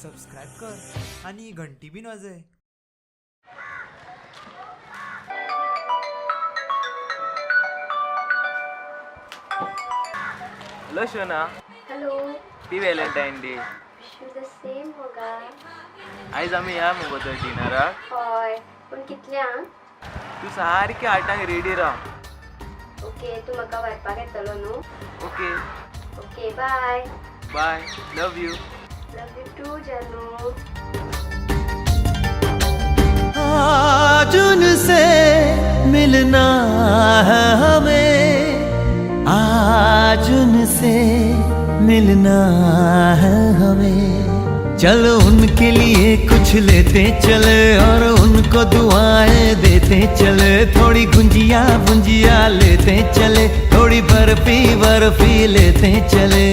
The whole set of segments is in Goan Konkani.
सबस्क्रायब कर आनी घंटी बीन वाजय. Hello Shona. Hello. Happy Valentine Day. Wish you the same मोगा. आयज आमी या मुगो तर डिनराक. हय, पूण कितल्यांक? तूं सारकें 8ांक रेडी राव. ओके, तूं म्हाका व्हरपाक येतलो न्हू? Okay. Okay, bye. Bye, love you. Love you too जानू. आज उनसे मिलना है हमें, आज उनसे मिलना है हमें. चलो उनके लिए कुछ लेते चले और उनको दुआएं देते चले. थोड़ी गुंजिया बुंजिया लेते चले, थोड़ी बर्फी बर्फी लेते चले.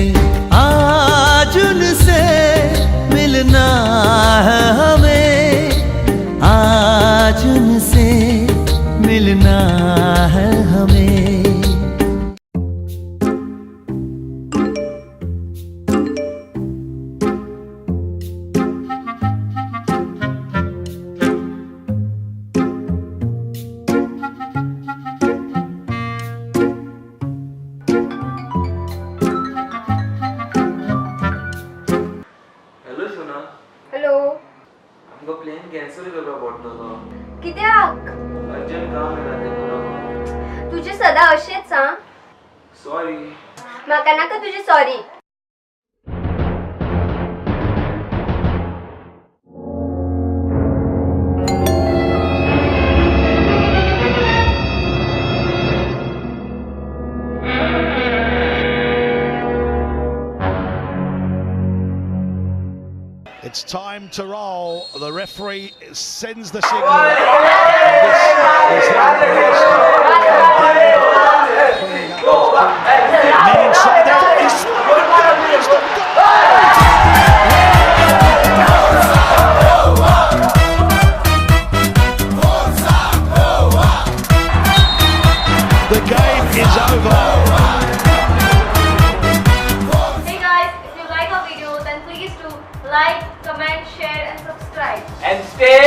आज उनसे मिलना है हमें, आज उनसे मिलना है हमें. हॅलो शोना. हॅलो. आमकां प्लॅन कॅन्सल करपाक पडटलो. कित्याक? अर्जंट काम येयलां तेका लागून. तुजें सदां अशेंच आं. सॉरी. म्हाका नाका तुजी sorry. It's time to roll. The referee sends the signal. And this is the men inside the box. He's the goal. The game is over. Hey guys, if you like our video, then please do like, comment, share and subscribe. And stay